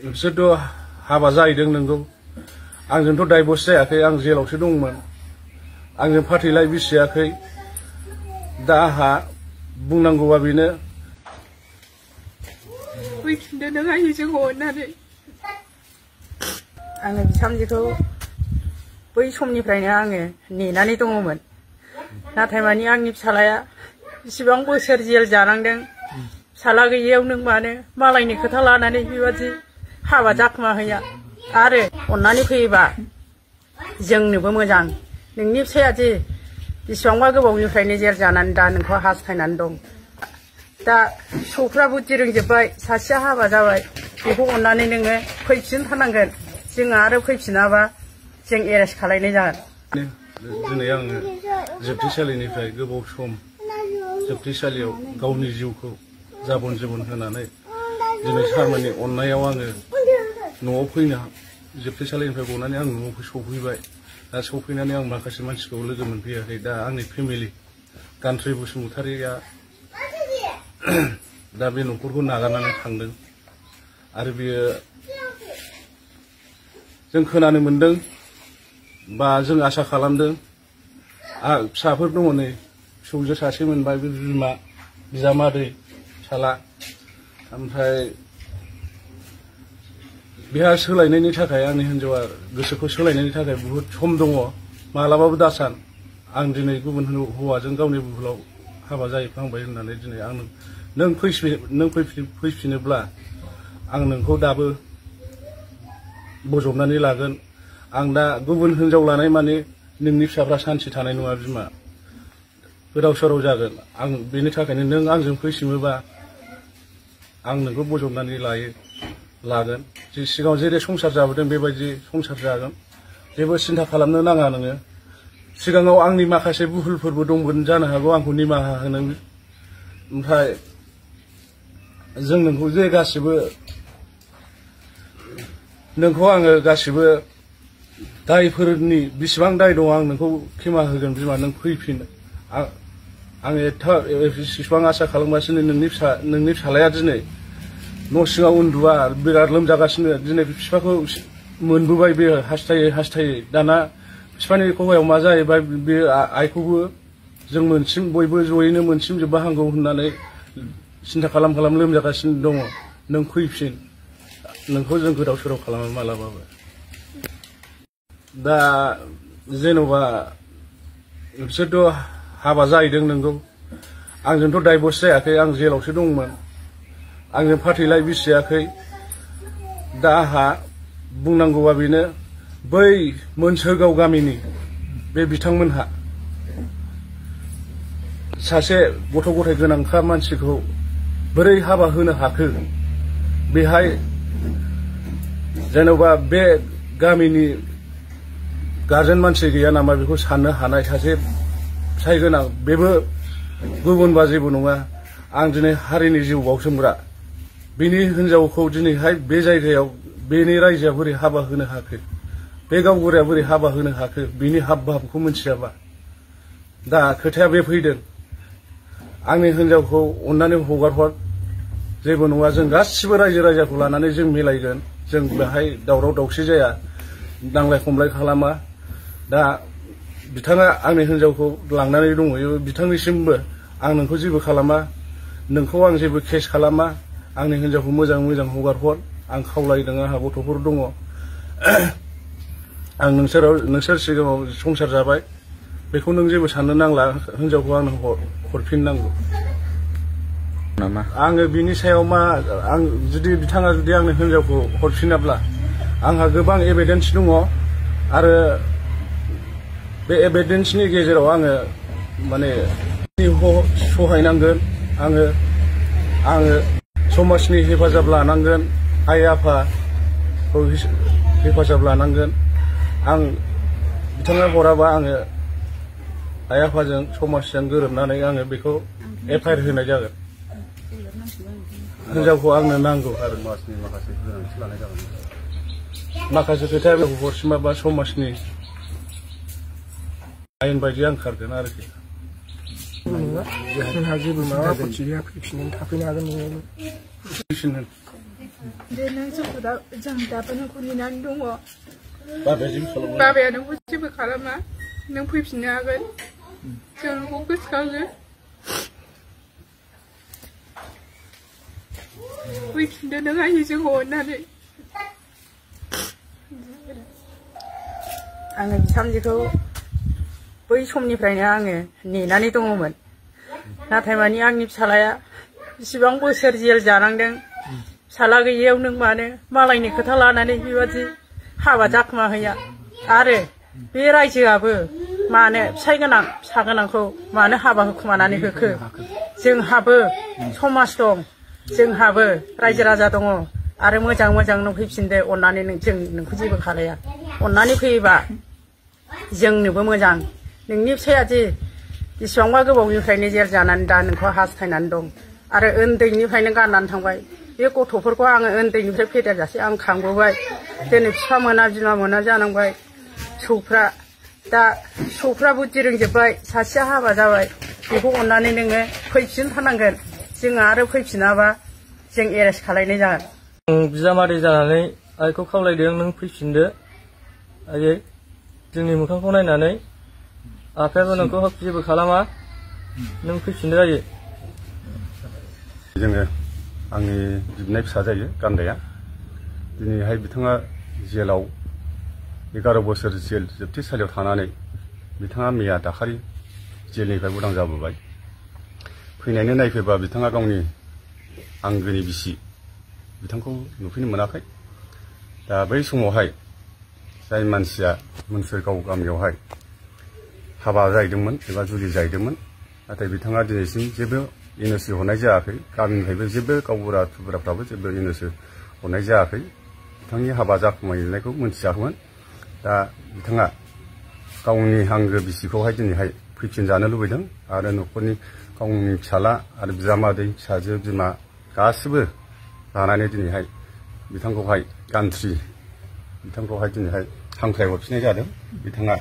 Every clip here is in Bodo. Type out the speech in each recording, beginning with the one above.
बिसोरथ' हाबा जाहैदों नंगौ आंजोंथ' डाइभर्स जायाखै आं जेलावसो दंमोन आंजों फाथैलाइ बिसियाखै दा आंहा बुंनांगौआ बेनो फैफिनदो नों आइजों अननानै आङो बिहामजोखौ बै समनिफ्रायनो आङो नेनानै दङमोन नाथाय मानि आंनि फिसालाया बेसेबां बोसोर जेल जानांदों फिसाला गैयैयाव नों मानो मालायनि खोथा लानानै बेबादि हाबा जाखोमा हैया आरो अननानै फैयोबा जोंनोबो मोजां नोंनि फिसाया दि बेसेबांबा गोबावनिफ्रायनो जेल जानानै दा नोंखौ हास्थायनानै दं दा फिसौफ्रा बुद्धि रोंजोब्बाय सासेया हाबा जाबाय बेखौ अननानै नोङो फैफिनथारनांगोन जों आरो फैफिनाबा जों एरेस्ट खालायनाय जागोन दिनै आङो जोबथेसालिनिफ्राय गोबाव सम जोबथेसालियाव गावनि जिउखौ जाबन जुबन होनानै दिनै सारमोननि अननायाव आङो न'आव फैनो जोबथेसालिनिफ्राय गनानै आं न'आव सफैबाय दा सफैनानै आं माखासे मानसिखौ लोगो मोनफैयाखै दा आंनि फेमिलि गान्थ्रि बसुमतारिया दा बे न'खरखौ नागारनानै थांदों आरो बियो जों खोनानो मोनदों बा जों आसा खालामदों फिसाफोर दङ नै फिसौजो सासे मोनबाय बे बिमा बिजामादै फिसाला ओमफ्राय बेहा सोलायनायनि थाखाय आंनि हिन्जावा गोसोखौ सोलायनायनि थाखाय बुहुद सम दङ मालाबाबो दासान आं दिनै गुबुन हौवाजों गावनि बुहुलाव हाबा जाहैफ्लांबाय होननानै दिनै आं नों फैफिनोब्ला आं नोंखौ दाबो बजबनानै लागोन आं दा गुबुन हिन्जाव लानाय माने नोंनि फिसाफ्रा सान्थि थानाय नङा बिमा गोदाव सोराव जागोन आं बेनि थाखायनो नों आंजों फैफिनोबा आं नोंखौ बजबनानै लागोन जे सिगाङाव जेरै संसार जाबोदों बेबायदि संसार जागोन जेबो सिन्था खालामनो नाङा नोङो सिगाङाव आंनि माखासे भुलफोरबो दंमोन जानो हागौ आंखौ निमाहा होनो ओमफ्राय जों नोंखौ जे गासिबो नोंखौ आङो गासिबो दायफोरनि बिसिबां दाय दं आं नोंखौ खेमा होगोन बिमा नों फैफिन आं एसेबां आसा खालामगासिनो नोंनि फिसालाया दिनै न' सिङाव उन्दुआ बिराद लोमजागासिनो दिनै बिफाखौ मोनबोबाय बे हास्थायै दाना बिफानि खहायाव मा जाहैबाय बे आइखौबो जों बयबो जयैनो मोनसिमजोबबा हामगौ होननानै सिन्था खालाम लोमजागासिनो दङ नों फैफिन नोंखौ जों गोदाव सोराव खालामा मालाबाबो दा जेन'बा बिसोरथ' हाबा जाहैदों नंगौ आंजोंथ' डाइभर्स जायाखै आं जेलावसो दंमोन आंजों फाथैलाइ बिसियाखै दा आंहा बुंनांगौआ बेनो बै मोनसोरगाव गामिनि बे बिथांमोनहा सासे गथ' गथाय गोनांखा मानसिखौ बोरै हाबा होनो हाखो बेहाय जेन'बा बे गामिनि गारजेन मानसि गैया नामा बेखौ साननो हानाय सासे फिसाय गोनां बेबो गुबुनबा जेबो नङा आं दिनै हारिनि जिउ बाउसोमग्रा बिनि हिन्जावखौ दिनैहाय बे जायगायाव बेनि रायजोआ बोरै हाबा होनो हाखो बे गावबुराया बोरै हाबा होनो हाखो बिनि हाब भाबखौ मिथियाबा दा खोथाया बे फैदों आंनि हिन्जावखौ अननानै हगारहर जेबो नङा जों गासिबो रायजो राजाखौ लानानै जों मिलायगोन जों बेहाय दावराव दावसि जाया नांलाय खमलाय खालामा दा बिथाङा आंनि हिन्जावखौ लांनानै दंहैयो बिथांनिसिमबो आं नोंखौ जेबो खालामा नोंखौ आं जेबो केस खालामा आंनि हिन्जावखौ मोजां हगारहर आं खावलायदों आंहा गथ'फोर दङ आं नोंसोर सिगाङाव संसार जाबाय बेखौ नों जेबो साननो नांला हिन्जावखौ आंनो हरफिननांगौ आङो बिनि सायाव मा आं बिथाङा जुदि आंनि हिन्जावखौ हरफिनाब्ला आंहा गोबां एभिडेन्स दङ आरो बे एभिडेन्सनि गेजेराव आङो माने सहायनांगोन आङो समाजनि हेफाजाब लानांगोन आइ आफाखौ हेफाजाब लानांगोन आं बिथाङा हराबा आङो आइ आफाजों समाजजों गोरोबनानै आङो बेखौ एफआइआर होनाय जागोन हिन्जावखौ आंनो नांगौ आरो समाजनि माखासे गोनांथि लानाय जागोन माखासे खोथाया बेखौ हरसिमाबा समाजनि आयेन बायदि आं खारगोन आरोखि जोंहा जेबो माबा आपत्ति गैया फैफिननानै थाफैनो हागोन न'आवनो दे नों जोंखौ दा जों दाबो नोंखौ नेनानै दङ बाबाया नोंखौ जेबो खालामा नों फैफिननो हागोन जों नोंखौ गोसोखाङो फैफिनदो नों आंनि जोंखौ अननानै आङो बिहामजोखौ बै समनिफ्रायनो आङो नेनानै दङमोन नाथाय मानि आंनि फिसालाया बेसेबां बोसोर जेल जानांदों फिसाला गैयैयाव नों मानो मालायनि खोथा लानानै बेबादि हाबा जाखोमा हैया आरो बे रायजोआबो मानो फिसाइ गोनां फिसा गोनांखौ मानो हाबा होखुमानानै होखो जोंहाबो समाज दं जोंहाबो रायजो राजा दङ आरो मोजां मोजां नों फैफिनदो अननानै जों नोंखौ जेबो खालाया अननानै फैयोबा जोंनोबो मोजां नोंनि फिसाया दि बेसेबांबा गोबावनिफ्रायनो जेल जानानै दा नोंखौ हास्थायनानै दं आरो उन्दैनिफ्रायनो गारनानै थांबाय बे गथ'फोरखौ आङो उन्दैनिफ्राय फेदेरजासे आं खांबोबाय दिनै बिफा मोना बिमा मोना जानांबाय फिसौफ्रा दा फिसौफ्रा बुद्धि रोंजोब्बाय सासेया हाबा जाबाय बेखौ अननानै नोङो फैफिनथारनांगोन जोङो आरो फैफिनाबा जों एरेस्ट खालायनाय जागोन बिजामादै जानानै आइखौ खावलायदों नों फैफिनदो आयै जोंनि मोखांखौ नायनानै आफायाबो नोंखौ जेबो खालामा नों फैफिनदो आयै जोङो आंनि बिबनाय फिसा जायो गान्दाया दिनैहाय बिथाङा जेलाव 11 बोसोर जेल जोबथेसालियाव थानानै बिथाङा मैया दाखालि जेलनिफ्राय उदां जाबोबाय फैनायनि नायफैबा बिथाङा गावनि आंगोनि बिसि बिथांखौ नुफैनो मोनाखै दा बै समावहाय जाय मानसिया मोनसोरगाव गामियावहाय हाबा जाहैदोंमोन एबा जुलि जाहैदोंमोन नाथाय बिथाङा दिनैसिम जेबो एनअसि हरनाय जायाखै गामिनिफ्रायबो जेबो गावबुरा थुबुराफ्राबो जेबो एनअसि हरनाय जायाखै बिथांनि हाबा जाखुमाहैनायखौ मोनथियाखैमोन दा बिथाङा गावनि आंगो बिसिखौहाय दिनैहाय फैफिनजानो लुबैदों आरो न'खरनि गावनि फिसाला आरो बिजामादै फिसाजो बिमा गासिबो लानानै दिनैहाय बिथांखौहाय गान्थ्रि बिथांखौहाय दिनैहाय हांख्राय हरफिननाय जादों बिथाङा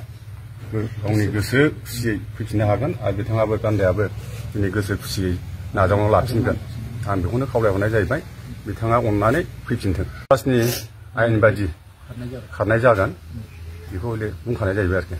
गावनि गोसो खुसियै फैफिननो हागोन आरो बिथाङाबो गान्दायाबो दिनै गोसो खुसियै नाजावना लाफिनगोन आं बेखौनो खावलायहरनाय जाहैबाय बिथाङा अननानै फैफिनथों समाजनि आयेन बायदि खारनाय जागोन बेखौ बुंखानाय जाहैबाय आरोखि